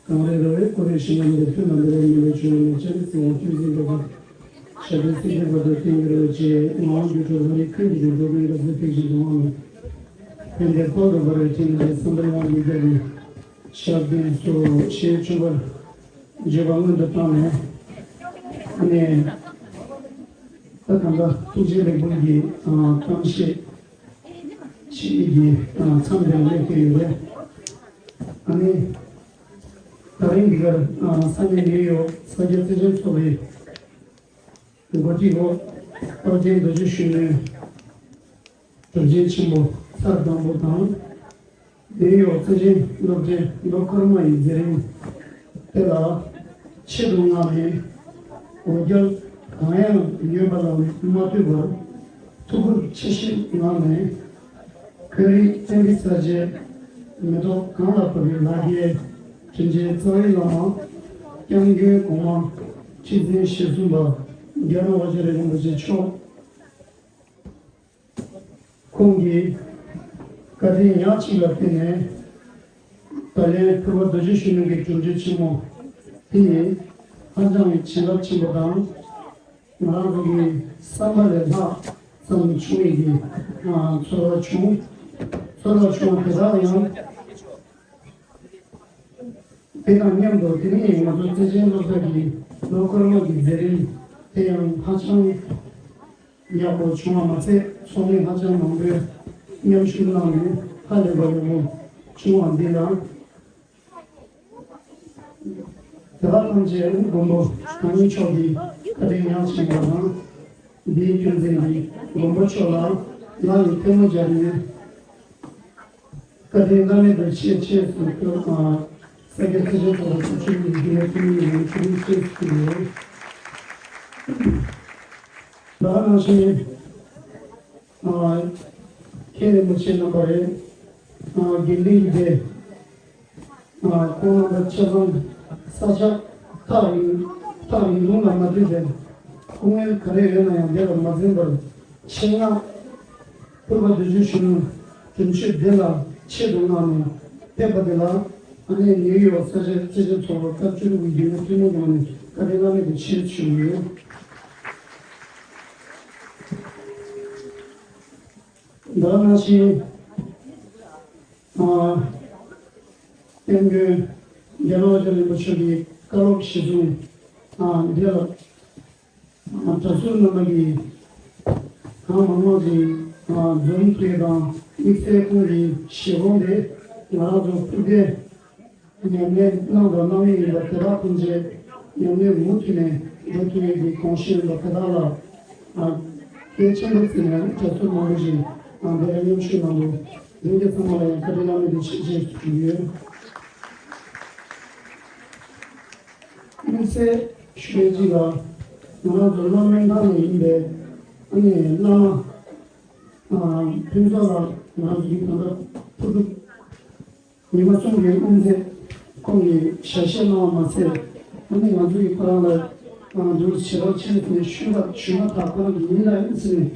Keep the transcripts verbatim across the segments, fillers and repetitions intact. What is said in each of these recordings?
གངས་རི་ར་བས་བསྐོར་བའི་ཞིང་ཁམས་འདིར། ཐོན་ལམ་འདི་ར་ཉིན་རེ་བྱུང་བའི་ལས་བྱ་ནི་སྲིད་དབང་ཁྱོད་འཛིན་པ་དང་། ཞབས་པད་སྲིད་མཐའི་བར་དུ་བརྟན་གྱུར་ཅིག། ངག་དབང་སྒྱུ་འཕྲུལ་ལྷ་རིའི་ཁྱོན་གྱི་འགྲོ་དོན་འགའ་ཟེར་ཕེབས་བཞིན་དུ་དབང་ལ། ཕན་བདེ་ཕུག་ཏུ་འབར་བའི་དྲིན་ལས་བསམ་པའི་དབང་གིས་བརྒྱ་གི་ཞབས་བརྟན་སོ་ཞེས་མཆོད་པར་བརྗོད་པ་སྔོན་དུ་བཏང་ནས། ཨ་ནི། ད་གང་ལྟར་ཐུགས་རྗེ་ལེགས་འབུལ་གྱི་གཏམ་བཤད་ཅིག་གི་མཚམས་དེར་སླེབས་ཀྱི་ཡོད་རེད། ཨ་ནི། ད་རིང་འདི་གར་ས་གནས་ནིའུ་ཡོག་ས་སྐྱ་བརྩེ་ཆེན་ཚོགས་པའི་འགོ་ཁྲིད་འོག་རྟོགས་ལྡན་རྡོ་རྗེ་གཞོན་ནུའི་གྲུབ་ཆེན་ཆེན་པོ་ཚར་དང་པོ་དང་། ནིའུ་ཡོག་རྩེ་ཆེན་སློབ་གྲྭའི་ལོ་འཁོར་མ་ཡི་མཛད་རིམ་དེ་ལ་ཆེད་དུ་མངགས་ནས། འོ་བརྒྱལ་གང་ཡང་ཡོད་པ་ལ་མ་ལྟོས་པར་ཐུགས་ཁུར་ཆེ་བཞེས་གནང་ནས། བོད་རིགས་བསྟན་པའི་གསར་བརྗེ་མེ་ཏོག་གང་ལ་ཕོག་པའི་ལ་རྒྱའི་དྲིན་ཅན་རྩ་བའི་བླ་མ་སྐྱབས་མགོན་གོང་མ་ཁྲི་འཛིན་ཞེ་གསུམ་པ་རྒྱལ་བ་དབང་ཕྱུག་རིན་པོ་ཆེ་མཆོག་ཁོང་གིས་བཀའ་དྲིན་ཉག་གཅིག་ལ་བརྟེན་ནས། ད་ལན་ཕུར་པ་རྡོ་རྗེ་གཞོན་ནུ་གི་གྲུབ་འབྲས་ཆེན་མོ་དེ་ཡིས་ཧ་ཅང་བྱིན་རླབས་ཆེན་པོ་དང་། ང་རང་ཚོ་གི་བསམ་པ་ལས་ལྷག་ཙམ་བྱུང་བའི་གི་ཚོར་བ་བྱུང་། ཚོར་བ་བྱུང་བ་དེ་དག་ཡང་། དེ་དང་མཉམ་དུ་དེ་ནས་ང་ཚོ་བརྩེ་ཆེན་སློབ་གྲྭ་གི་ལོ་འཁོར་མ་གི་མཛད་རིམ་དེ་ཡང་ཧ་ཅང་ཡག་པོ་བྱུང་བ་མ་ཚད། ཚོགས་མི་ཧ་ཅང་མང་པོས་མཉམ་ཞུགས་གནང་ནས་ཧ་ལས་པ་ཡག་པོ་བྱུང་བ་འདི་ལ། དེ་དག་ཐམས་ཅད་མགོན་པོ་གང་ཉིད་མཆོག་གི་བཀའ་དྲིན་ཉག་གཅིག་པ་དང་། འདིའི་རྒྱུ་མཚན་གྱིས་མགོན་པོ་མཆོག་ལ་ལག་གི་ཐལ་མོ་སྦྱར་ནས། བཀའ་དྲིན་བླ་མེད་དུ་ཆེ་ཆེ་ཟེར་སྐྱོར་དང་། ས་སྐྱ་བརྩེ་ཆེན་ཚོགས་པ་ཚོགས་ཆུང་གི་རྒྱུན་ལས་འཐུས་མི་ཡོངས་ཁྲི་ཆེ་ཟེར་ཡོད། ད་ག་ནང་བཞིན། མཁན་རིན་པོ་ཆེ་རྣམ་པ་རེད། དགེ་འདུན་གྱི་སྡེ། ཁོང་རྣམ་པ་ཆ་ཚང་ས་ཆ་ཐག་རིང་ཐག་རིང་ཐུང་ལ་མ་ལྟོས་པའི་སྐུ་ངལ་ག་རེ་ཡོད་ན་ཡང་དེ་ལ་མ་འཛེམས་པར་ཆེད་མངགས་ཕུར་པ་རྡོ་རྗེ་གཞོན་ནུ་གྲུབ་མཆོད་འདི་ལ་ཆེད་དུ་མངགས་ནས་ཕེབས་པ་དེ་ལ། ཨ་ནེ་ནིའུ་ཡོག་ས་ཆའི་བརྩེ་ཆེན་ཚོགས་པ་སྐབས་བཅུ་དྲུག་གི་རྒྱུན་ལས་འཐུས་མི་ཡོངས་ནས་བཀའ་དྲིན་བླ་མེད་དུ་ཆེ་ཞུ་གི་ཡོད། ད་ག་ནང་བཞིན། ཨ། བསྟན་དགོན་རྒྱལ་བ་རིན་པོ་ཆེ་གི་བཀའ་སློབ་གཞི་བཟུང་། ཨ། འདི་ལ། ཨ། གྲྭ་ཟུར་རྣམ་པ་གིས་གང་མང་མང་ཞིག་ཨ། འཛོམས་ཐུབ་དང་དམིགས་བསལ་ཁོང་གི་བཞེད་དགོངས་དེ་ང་རང་ཚོ་སྐུ་ཕྲེང་ཉམས་ལེན་གནང་དང་གནང་མུས་ཡིན་པ་དེ་དག་ཐམས་ཅད་ཉམས་ལེན་མུ་མཐུད་ནས་འགྲོ་ཐུབ་ཡས་ཀྱི་དགོངས་བཞེད་ཡིན་པ་དེ་དག་ལ། ཨ། གལ་ཆེན་པོ་བརྩིས་ནས་གྲྭ་ཟུར་མང་པོ་ཞིག་ཨ། འདིར་མཉམ་ཞུགས་གནང་འདུག་ལྷན་རྒྱས་ཚང་མ་ལ་ཡང་བཀའ་དྲིན་བླ་མེད་དུ་ཆེ་ཞུ་རྒྱུ་ཡོད། དམིགས་བསལ་ཞུ་ཡས་གཅིག་ལ། ང་རང་ཚོ་སློབ་གཉེར་གནང་ནས་ཡིན་པའི་ཨ་ནི་བླ་མ། ཨ། ཕུན་ཚོགས་ལགས་ང་རང་ཚོ་གི་ད་ལྟ་ཕུར་གྲུབ་ཉི་མ་གསུམ་གྱི་དབུ་མཛད་ཁོང་གིས་ཞལ་བཞེས་གནང་བ་མ་ཚད། ཨ་ནི་ང་ཚོ་གིས་ཁོ་རང་ལ་ཨ་འདུག་བྱེད་རོགས་བྱེད་ཟེར་ནས་ཞུས་པ་ཞུས་མ་ཐག་ཁོ་རང་གིས་ཡིན་ལ་ཡིན་ཟེར་ནས་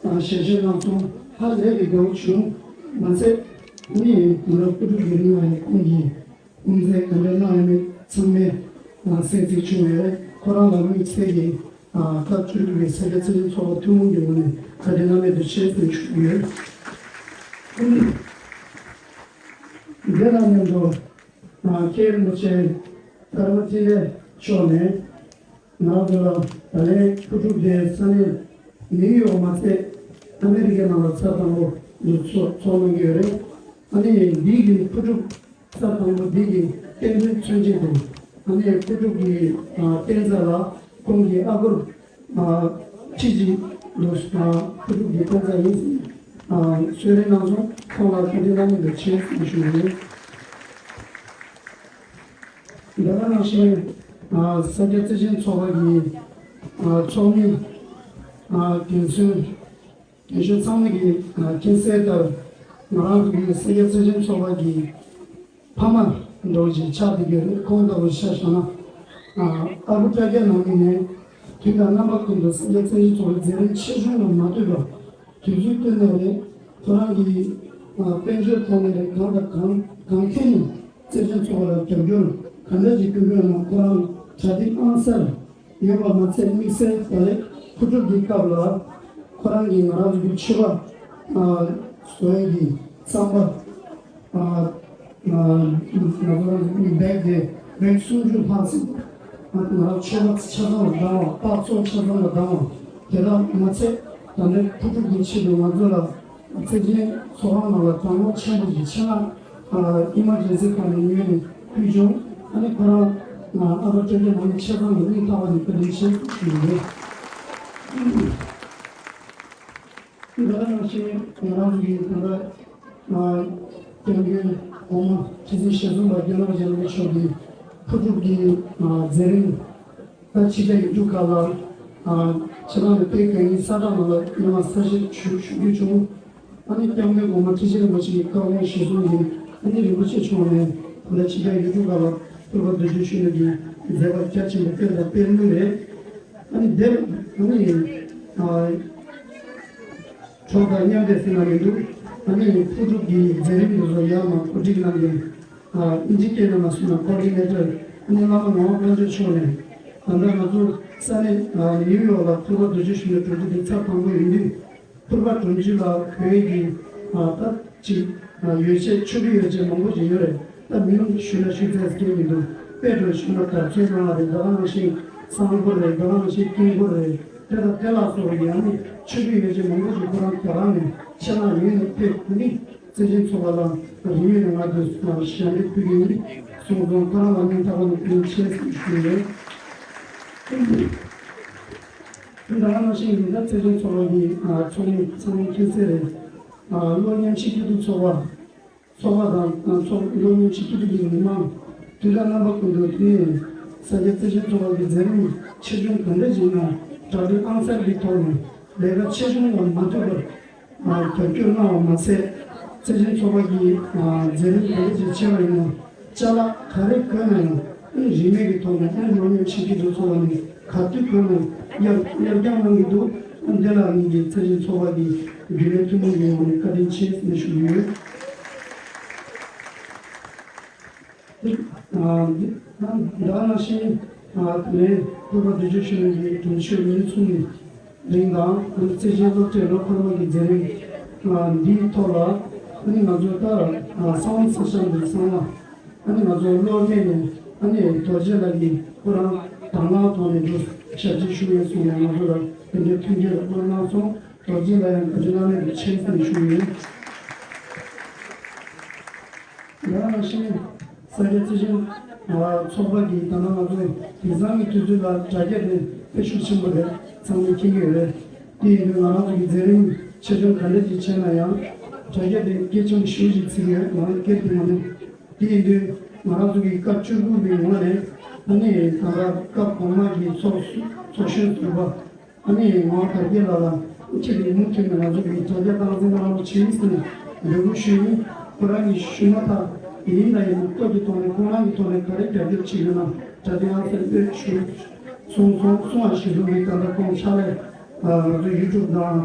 ཨ་ཞལ་བཞེས་གནང་སོང་། ཧ་ལས་པའི་དགའ་བོ་བྱུང་། མ་ཚད་ཨ་ནི་ང་རང་ཕུར་གྲུབ་རྒྱུན་ལས་ཁོང་གིས་དབུ་མཛད་ག་འདྲ་གནང་ཡོད་མེད་ཚང་མས་ཨ་གསན་གཟིགས་བྱུང་བས། ཁོ་རང་ལ་དམིགས་བསལ་གྱི་ཨ་སྐབས་བཅུ་དྲུག་པའི་ས་སྐྱ་བརྩེ་ཆེན་ཚོགས་པ་ཐུན་མོང་གི་ངོས་ནས་བཀའ་དྲིན་བླ་མེད་དུ་ཆེ་ཞུ་ཡོད། དེ་དང་མཉམ་དུ་ཨ་མཁན་རིན་པོ་ཆེ་ཀརྨ་ཐིག་ལེ་མཆོག་ནས་ང་ཚོ་ལ་ད་ལན་ཕུར་གྲུབ་དེ་ས་གནས་ནིའུ་ཡོག་མ་ཚད་ཨ་མེ་རི་ཀའི་ནང་ལ་ཚར་དང་པོ་འདུ་ཚོགས་ཚོགས་གནང་གི་ཡོད་རེད། ཨ་ནི་འདི་གི་ཕུར་གྲུབ་ས་དང་པོ་འདི་གི་བསྟན་འཛིན་མཚོན་བྱེད་དུ་ཨ་ནི་ཕུར་གྲུབ་ཀྱི་ཨ་བསྟན་རྩ་ལ་ཁོང་གི་ཨ་སྒོར་ཨ་ཁྲི་གཅིག་ལོ་ཨ་ཕུར་གྲུབ་ཀྱི་བསྟན་རྩ་ཡིན་ཨ་གསོལ་རས་གནང་སོང་། ཁོང་ལ་བཀའ་དྲིན་བླ་མེད་དུ་ཆེ་ཞུ་ཡོད། དེ་ག་ནང་བཞིན་ཨ་ས་སྐྱ་བརྩེ་ཆེན་ཚོགས་པ་གི་ཨ་ཚོགས་མི་ཨ་རྒན་གསོན་རྒན་གཞོན་ཚང་མ་གིས་ཨ་མཁྱེན་གསལ་ལྟར་ང་རང་ཚོ་གི་ས་སྐྱ་བརྩེ་ཆེན་ཚོགས་པ་གི་ཕ་མ་འདྲ་བོ་ཞིག་ཆགས་བསྡད་ཀྱི་ཡོད་རེད། ཁོང་ལྟ་བུ་ཆ་བཞག་ན་ཨ་ཨ་ཁུ་ཀྱ་ཀྱ་ནང་མི་ནས་དུས་དང་རྣམ་པ་ཀུན་ཏུ་ས་སྐྱ་བརྩེ་ཆེན་ཚོགས་པའི་མཛད་རིམ་ཆེ་ཆུང་ལ་མ་ལྟོས་པར་དུས་ཚོད་བཏོན་ནས་རེད། ཁོ་རང་གི་ཨ་དཔལ་འབྱོར་ཐོག་ནས་རེད། གང་དང་གང་གང་ཐད་ནས་བརྩེ་ཆེན་ཚོགས་པ་ལ་རྒྱབ་སྐྱོར་ ག་འདྲ་ཅིག་སྐུལ་དགོས་ན་ཁོ་རང་གྲ་སྒྲིག་ཨང་གསར་ཡོད་པ་མ་ཚད་དམིགས་བསལ་ད་རེས་ཕུར་སྒྲུབ་ཀྱི་སྐབས་ལ་ཁོ་རང་གིས་ང་རང་ཚོ་གི་ཕྱུ་པ་ཨ་བཟོ་ཡས་ཀྱི་རྩམ་པ་ཨ་ཨ་ང་ཚོ་རང་བེག་དེ་བེག་སུམ་ཅུ་ལྷག་ཙམ་ང་རང་ཕྱུ་པ་ཆ་ཚང་ལ་བཏང་བ། སྤགས་ཚོགས་ཆ་ཚང་ལ་བཏང་བ། དེ་དག་མ་ཚད་ད་ལྟའི་ཕུར་སྒྲུབ་ཀྱི་ཆེད་དུ་ང་ཚོ་ལ་བརྩེ་ཆེན་ཚོགས་ཁང་ནང་ལ་གྲང་མོ་ཆེན་པོ་ཞིག་ཆེད་མངགས་ཨ་ཨི་མར་ཇེན་སི་ཁང་ནས་ཉོས་ནས་ཕུལ་བྱུང་། ཨ་ནི་ཁོ་རང་ཨ་ཕ་སྤྲོ་སྐྱིད་ནང་ནས་ཆ་ཚང་གི་སྙིང་ཐག་པ་ནས་བཀའ་དྲིན་ཆེ་ཞུ་གི་ཡོད། འདི་ག་ནང་བཞིན་ང་རང་གི་ད་ལྟ་སྐྱབས་མགོན་འོག་མ་ཁྲི་འཛིན་ཞེ་བཟུང་པ་རྒྱལ་བ་རིན་པོ་ཆེ་མཆོག་གི་ཕུར་སྒྲུབ་ཀྱི་མཛད་རིམ་ད་ཕྱི་རྒྱལ་ཡུལ་གྲུ་ཁག་ལ་ཆེད་མངགས་ནས་སྤེལ་མཁན་གྱི་གསལ་བསྒྲགས་ནང་ལ་ཉི་མ་གསལ་བཤད་ཞུ་ཞུ་རྒྱུ་བྱུང་། ཨ་ནི་སྐྱབས་མགོན་འོག་མ་ཁྲི་ཆེན་རིན་པོ་ཆེ་གི་བཀའ་དགོངས་གཞིར་བཟུང་གིས་ཨ་ནི་རིན་པོ་ཆེ་མཆོག་ནས་ད་ལྟ་ཕྱི་རྒྱལ་ཡུལ་གྲུ་ཁག་ལ་ཕུར་པ་བསྡུ་རྒྱུ་ཞུས་ནས་ཀྱི་མཛད་པ་རྒྱ་ཆེན་པོ་སྤེལ་དང་སྤེལ་མུས་རེད། ཨ་ནི་འདིར་ཨ་ནི་ཨ་གྲོགས་དང་མཉམ་འབྲེལ་ཟེར་ན་མི་འདུག་ཨ་ནི་ཕུར་སྒྲུབ་ཀྱི་མཛད་རིམ་འདི་ཚོ་ཡར་མར་གོ་སྒྲིག་གནང་མཁན་ཨ་ཨིན་ཇི་སྐད་ནང་ལ་གསུངས་ན་ཀོ་ཌི་ནེ་ཊར་ཨ་ནི་བླ་མ་ངག་དབང་དཀོན་མཆོག་མཆོག་ནས་ད་ལྟ་ང་ཚོ་ས་གནས་ཨ་ནིའུ་ཡོག་ལ་ཕུར་པ་བསྡུ་རྒྱུ་ཞུས་ནས་གྲོས་ཆོད་འདི་ཚར་དང་པོ་ཡིན་དུས། ཕུར་པ་སྒྲོམ་གཞི་ལ་བོད་ཀྱི་ཨ་ད་ཅིག་ཨ་ཡོ་བྱད་ཆོས་བརྒྱུད་ཡོ་བྱད་མང་པོ་ཞིག་ཡོད་རེད། ད་མིང་ཞུས་ན་ཞུས་ཚར་སྐད་མི་འདུག་དཔེ་འགྲོ་ཞུས་ན་གར་ཚོན་རང་རེད། ད་ག་ནང་བཞིན་གསང་ཕུར་རེད། ད་ག་ནང་བཞིན་དཀྱིལ་འཁོར་རེད། དེ་དང་དེ་ལ་སོགས་པའི་ཡང་ནི་ཆོས་བརྒྱུད་ཡོ་བྱད་མང་པོ་ཞིག་ཁོ་རང་རྒྱ་གར་ནས་ཆེད་མངགས་ཡོང་ནས་ཕེབས་ནི་བརྩེ་ཆེན་ཚོགས་པ་ལ་རིམ་ཡོད་ནས་ང་ཚོས་ཞབས་འདེགས་ཕུལ་གྱི་ཡིན། གསུང་གསུང་ཁོ་རང་ལ་སྙིང་ཐག་པ་ནས་བཀའ་དྲིན་ཆེ་ཞུ་གི་ཡོད། ད་ག་ནང་བཞིན་ཡིན་ན་བརྩེ་ཆེན་ཚོགས་པ་གི་ཚོགས་མི་ཚང་མ་མཁྱེན་གསལ་རེད། གློག་བརྙན་ཆིག་སྒྱུར་དུ་ཚོགས་པ་ཚོགས་པ་དང་ཚོགས་གློག་བརྙན་ཆིག་སྒྱུར་གྱི་མི་མང་དུས་དང་རྣམ་པ་ཀུན་ཏུ་དེ་ཡིན་ས་སྐྱ་བརྩེ་ཆེན་ཚོགས་པ་གི་མཛད་རིམ་ཆེ་ཆུང་གང་འདྲ་ཞིག་ནང་གྲ་སྒྲིག་ཨང་གསར་གྱི་ཐོག་ནས་ལས་ཀ་ཆེ་ཆུང་ལ་མ་ལྟོས་པར་རྒྱབ་སྐྱོར་གནང་བ་མ་ཟད། བརྩེ་ཆེན་ཚོགས་པ་གི་མཛད་རིམ་གང་འདྲ་ཞིག་ཆེ་བ་ཡིན་ན། ཅ་ལག་ག་རེ་དགོས་ན་ཡང་ཨེ་རིན་མེད་ཀྱི་ཐོག་ནས་ཨེ་གློག་བརྙན་ཆིག་སྒྱུར་དུ་ཚོགས་པ་ནས་ག་དུས་དགོས་ན་གཡར་གཡར་རྐྱང་གནང་གི་འདུག་ཨ་འདི་ལ་ངེད་ཀྱི་བརྩེ་ཆེན་ཚོགས་པ་གི་རྒྱུན་ལས་ཐུན་མོང་གི་ངོས་ནས་བཀའ་དྲིན་ཆེ་ཟེར་ཞུ་གི་ཡོད། འདི་ཨ་འདི་ད་ནང་བཞིན་ཨ་ནས་ཕུར་པ་བསྡུ་རྒྱུ་ཞུ་མཁན་གྱི་དྲུང་ཆེ་ཉིན་གསུམ་ནས། རིང་དང་བརྩེ་ཆེན་སློབ་གྲྭའི་ལོ་འཁོར་མ་གི་མཛད་རིམ་འདིའི་ཐོག་ལ་ཨ་ནི་ང་ཚོ་ད་གསང་བ་ཚིག་ཤང་གི་ཚང་མ་ཨ་ནི་ང་ཚོ་བློ་སྨད་ནས་ཨ་ནི་རྡོ་རྗེ་ལགས་ཀྱིས་ཁོ་རང་དང་བླངས་ཐོག་ནས་འདུ་ཞབས་ཕྱི་ཞུ་ཡས་སོང་ནས་ང་ཚོ་ལ་དེ་འདྲའི་མཐུན་རྐྱེན་བསྐྲུན་གནང་སོང་། རྡོ་རྗེ་ལགས་ཡང་བཀའ་དྲིན་བླ་མེད་དུ་ཆེ་ཟེར་ཞུ་ཡིན། ད་ག་ནང་བཞིན་ས་སྐྱ་བརྩེ་ཆེན་ཚོགས་པ་གིས་ད་ལྟ་ང་ཚོ་དེང་སང་གི་དུས་ཚོད་ལ་དྲ་རྒྱ་དེ་དཔེ་ཤུགས་ཆེན་པོ་རེད། ཚང་མས་མཁྱེན་གྱི་ཡོད་རེད། དེ་ཡིན་དུས་ང་རང་ཚོ་གི་མཛད་རིམ་ཆེ་ཆུང་ག་འདྲ་ཞིག་བྱས་ན་ཡང་དྲ་རྒྱ་དེ་གལ་ཆེན་པོ་ཞེ་པོ་ཅིག་བརྩི་གི་ཡོད། ང་རང་སྒེར་གྱི་ངོས་ནས། དེ་ཡིན་དུས་ང་རང་ཚོ་གི་སྐབས་བཅུ་དགུ་པའི་ངོས་ནས་ཨ་ནི་ད་ལྟ་སྐབས་གོང་མ་གི་ཚོགས་ཚོགས་གཞོན་ཟུར་པ། ཨ་ནི་ངག་དབང་དར་རྒྱས་ལགས་ལ་ཁྱེད་ཀྱིས་མུ་མཐུད་ནས་ང་ཚོ་གི་དྲ་རྒྱ་སྟངས་འཛིན་གནང་རོགས་བྱེད་ཟེར་ནས་འབོད་སྐུལ་ཞུས་ཡིན། ཁོ་རང་གིས་ཞུས་མ་ཐག་ཡིན་ད་ཡིན་ལྟོས་ཀྱི་ཐོག་ནས་ཁོང་རང་གི་ཐོག་ནས་ག་རེ་རྒྱབ་སྐྱོར་བྱེད་ཡོད་ན་དྲ་རྒྱའི་ཨང་གསར་སྤེལ་ཞུ་གསུངས་སོང་། གསུངས་པ་གཞིར་བཟུང་གིས་ད་ལྟ་ཁོང་ཕྱག་ལས་ང་ཚོ་ཡུ་ཊུབ་དང་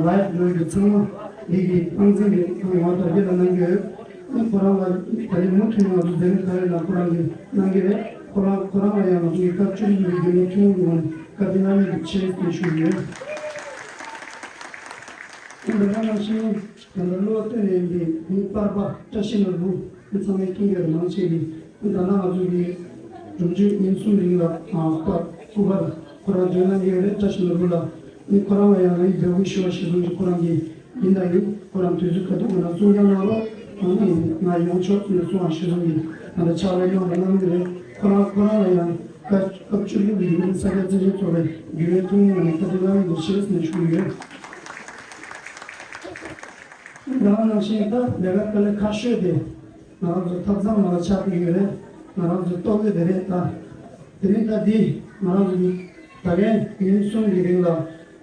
ལའེབ་འགྲོ་གི་ཚང་མ་འདི་གི་སྟངས་འཛིན་གྱི་ངག་དབང་དར་རྒྱས་ལ་གནང་གི་ཡོད། ཁོ་རང་ལ་ད་རེས་མུ་མཐུད་ནས་ང་ཚོ་མཛད་རིམ་ག་རེ་ལ་ཁོ་རང་གིས་གནང་གི་རེད། ཁོ་རང་ཁོ་རང་ལ་ཡང་ང་ཚོ་གི་སྐབས་བཅུ་གཉིས་པའི་རྒྱུན་ལས་ཐུན་མོང་གི་ངོས་ནས་བཀའ་དྲིན་བླ་མེད་དུ་ཆེ་ཞེས་ཞུ་གི་ཡོད། ཨ་འདི་ག་ནང་བཞིན་ད་ལྟ་གླུ་བ་བཏོན་ནས་ཡིན་པའི་མི་པར་པ་བཀྲ་ཤིས་ནོར་བུ་མི་ཚང་མས་མཁྱེན་གྱི་རེད། མང་ཆེ་གིས་ཨ་ད་ལྟ་ང་ཚོ་གི་སྒྲུབ་མཆོད་ཉིན་གསུམ་རིང་ལ་ཨ་པར་སྐུ་པར་ཁོ་རང་འདོན་གནང་གི་ཡོད་རེད། བཀྲ་ཤིས་ནོར་བུ་ལགས་ནི་ཁོ་རང་ལ་ཡང་ངའི་འབོད་སྐུལ་ཞུ་བ་གཞིར་བཟུང་གིས་ཁོ་རང་གིས་ཡིན་དང་ཡིན། ཁོ་རང་དུས་ཚོད་ག་དུས་ཡིན་ན་གསུང་སྐྱོང་གནང་རོགས། ཨ་ནི་ང་ཡོང་ཆོག་ཟེར་ནས་གསུང་བ་གཞིར་བཟུང་གིས་ང་ལ་ཕྱག་ལས་གནང་དང་གནང་གི་རེད། ཁོ་རང་ཁོ་རང་ལ་ཡང་སྐབས་སྐབས་བཅུ་དྲུག་གི་ཡུལ་ས་སྐྱ་བརྩེ་ཆེན་ཚོགས་པའི་རྒྱུན་ལས་ཐུན་མོང་ངོས་ནས་བཀའ་དྲིན་བླ་མེད་དུ་ཆེ་ཟེར་ནས་ཞུ་གི་ཡོད། ད་ག་ནང་བཞིན་ད་ལས་ཀ་དཀའ་ལས་ཁག་ཤོས་དེ་ང་རང་ཚོ་ཐབ་ཚང་ནང་ལ་ཆགས་ཀྱི་ཡོད་རེད། ང་རང་ཚོའི་ལྟོ་གོས་དེ་རེད། ད་དེ་རིང་ད་འདི་ང་རང་ཚོ་གི་ད་རེས་ཉིན་གསུམ་གྱི་རིང་ལ་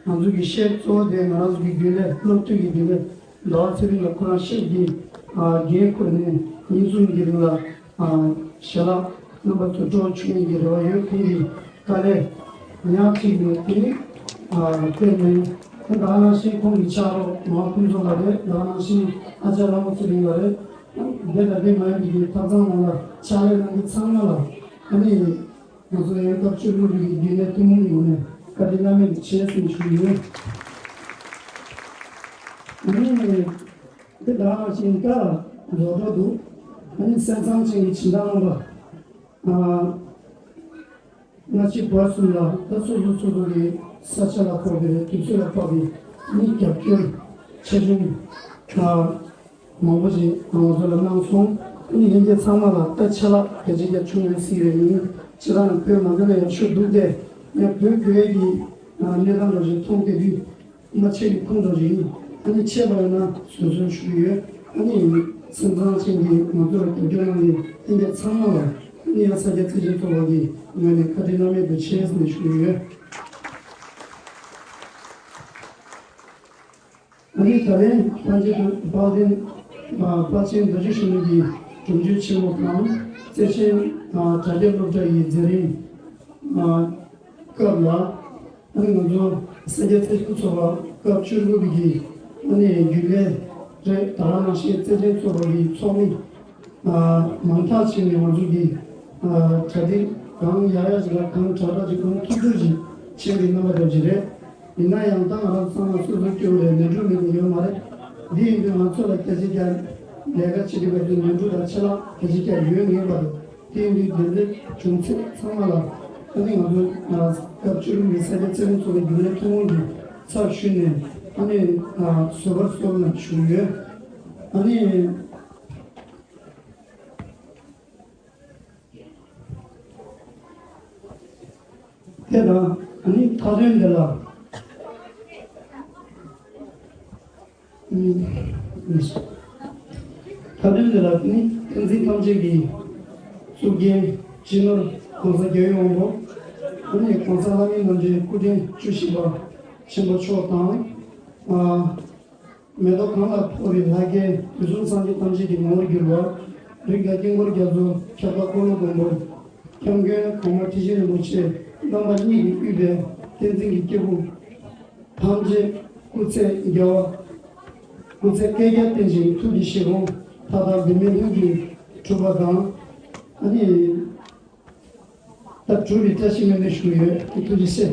ང་ཚོ་གི་ཤེབ་གཙོ་བོ་དེ་ང་རང་ཚོ་གི་རྒྱུན་ལས་སློབ་ཕྲུག་གི་རྒྱུན་ལས་ཟླ་བ་ཚེ་རིང་ལགས་ཁོ་རང་ཤེབ་ཀྱི་ཨ་འགན་ཁུར་ནས་ཉིན་གསུམ་གྱི་རིང་ལ་ཨ་ཞལ་ལག་རྣམ་པ་ཚོ་སྤྲོད་ཆོག་མཁན་གྱི་རེ་བ་ཡོད། ཁོང་གི་དཀའ་ལས་ཉག་གཅིག་ནས་དེ་ནི་ཨ་སྤེལ་ནས་ད་ག་ནང་བཞིན་ཁོང་གི་ཕྱག་རོགས་མ་ཕུན་ཚོགས་ལགས་རེད། ད་ག་ནང་བཞིན་ཨ་ཅག་ལྷ་མོ་ཚེ་རིང་ལགས་རེད། འདི་ལ་འདི་མ་ཡིན་པའི་ཐབ་ཚང་ནང་ལ་ཕྱག་ལས་གནང་མཁན་ཚང་མ་ལ་ཨ་ནི་ང་ཚོ་ཡང་སྐབས་བཅུ་དགུ་པའི་རྒྱུན་ལས་ཐུན་མོང་ངོས་ནས་བཀའ་དྲིན་བླ་མེད་དུ་ཆེ་ཟེར་ཞུ་ཡོད། ཨ་ནི་འདི་ལ་ཞིང་ཁ་རོ་བྲོ་འདུག་ཨ་ནི་སེམས་ཙམ་ཅན་གྱི་བྱིན་རླབས་གནང་བ། སྔ་ཕྱི་བར་གསུམ་ལ་ད་སོ་སོ་སོ་སོ་གི་ས་ཆ་ལ་ཕོག་པའི་དུས་ཚོད་ལ་ཕོག་པའི་ནི་རྒྱབ་སྐྱོར་ཆེ་ཆུང་མང་པོ་ཞིག་ང་ཚོ་ལ་གནང་སོང་། ཨ་ནི་ལྷན་རྒྱས་ཚང་མ་ལ་ད་ཆེ་ལགས་ཕལ་ཆེར་རྒྱ་ཆུང་ཡོད་སྲིད་རེད། ཡིན་ཕྱི་རང་བོད་མ་འདི་ལ་ཡག་ཤོས་འདུག་སྟེ་ཡང་བོད་བོད་ཀྱི་གནས་སྟངས་འདྲ་ཞིག་མཐོང་བསྡད་དུས། མ་ཆད་པའི་ཁུངས་དང་རིགས་ཨ་ནི་ཆད་པ་ཡོད་ན་བཟོད་གསོལ་ཞུ་གི་ཡོད། ཨ་ནི་སེམས་ཙམ་ཅན་གྱི་ང་ཚོར་རྒྱབ་སྐྱོར་གནང་མཁན་ལྷན་རྒྱས་ཚང་མ་ལ་ཨ་ནི་ཡང་ས་སྐྱ་བརྩེ་ཆེན་ཚོགས་པ་གི་ངོས་ནས་བཀའ་དྲིན་བླ་མེད་དུ་ཆེ་ཟེར་ནས་ཞུ་གི་ཡོད། ཨ་ནི་ད་ལན་དཔལ་ཆེན་དཔལ་ལྡན་དཔལ་ཆེན་རྡོ་རྗེ་གཞོན་ནུ་གི་སྒྲོམ་གཞི་ཆེན་མོ་དང་བརྩེ་ཆེན་དྲ་རྒྱ་སློབ་གྲྭ་ཡི་མཛད་རིམ་སྐབས་ལ། ཨ་ནི་ང་ཚོ་ས་སྐྱ་བརྩེ་ཆེན་ཚོགས་པ་སྐབས་བཅུ་དགུ་པའི་གི་ཨ་ནི་རྒྱུན་ལས་རེད། ད་ག་ནང་བཞིན་བརྩེ་ཆེན་ཚོགས་པ་གི་ཚོགས་མི་མང་དག་ཕྱིན་ནས་ང་ཚོ་གི་གྲ་སྒྲིག་གང་ཡག་ཡག་ཅིག་ལ་གང་དྲག་དྲག་ཅིག་གང་ཐུབ་ཐུབ་ཅིག་བྱེད་པའི་རྣམ་པ་འདྲ་ཅིག་རེད། ཡིན་ན་ཡང་ད་ང་རང་ཚང་མ་སོ་སོ་སྐྱོ་བོ་རེད། ནོར་འཁྲུལ་མེད་པ་ཡོད་མ་རེད། འདི་ཡིན་དུས་ང་ཚོ་ལ་སྐད་ཆ་རྒྱག་ལས་ཀ་བྱེད་དུས་སྐབས་སུ་ནོར་འཁྲུལ་དང་ཆད་ལྷག་གལ་ཆེ་རྒྱག་ཡོད་ངེས་པ་རེད། དེ་ཡིན་དུས་དེ་འདྲའི་བྱུང་ཚེ་ཚང་མ་ལ་ཨ་ནི་ང་ཚོ་སྐབས་བཅུ་དྲུག་གི་ས་སྐྱ་བརྩེ་ཆེན་ཚོགས་པའི་རྒྱུན་ལས་ཐུན་མོང་གི་ཚབ་ཞུས་ནས་ཨ་ནི་བཟོད་པར་གསོལ་ལ་ཞུ་ཡོད། ཨ་ནི། དེ་དང་ཨ་ནི་མཐའ་དོན་འདི་ལ། ཨུམ། མཐའ་དོན་འདི་ལ་ནི་བསྟན་འཛིན་ཐམས་ཅད་ཀྱི་གཙུག་རྒྱན་སྤྱི་ནོར་༸གོང་ས་༸རྒྱལ་བའི་དབང་པོ་ཨ་ནི་༸གོང་ས་ལྷ་མིའི་རྣམ་རྒྱལ་སྐུ་ཕྲེང་བཅུ་བཞི་པ་ཆེན་པོ་མཆོག་དང་། ཨ། མེ་ཏོག་གང་ལ་ཕོག་པའི་ལྷ་སྐལ་དུས་གསུམ་སངས་རྒྱས་ཐམས་ཅད་ཀྱི་ངོ་བོར་གྱུར་པ། རིགས་དང་དཀྱིལ་འཁོར་རྒྱ་མཚོ་ཁྱབ་བདག་འཁོར་ལོ་སྒམ་པོར། སྐྱབས་མགོན་གོང་མ་ཁྲི་ཆེན་རིན་པོ་ཆེ་རྣམ་པ་གཉིས་ཀྱིས་དབུས་པའི་བསྟན་འཛིན་གྱི་སྐྱེས་བུ་ཐམས་ཅད་སྐུ་ཚེ་རྒྱལ་བ། སྐུ་ཚེ་བསྐལ་བརྒྱར་བརྟན་ཅིང་ཐུགས་ཀྱི་བཞེད་དགོངས་མཐའ་དག་འབད་མེད་ལྷུན་གྱིས་གྲུབ་པ་དང་། ཨ་ནི། ད་གྲུབ་པའི་བཀྲ་ཤིས་སྨོན་འདུན་ཞུ་ཡོད། ཐུགས་རྗེ་ཆེ།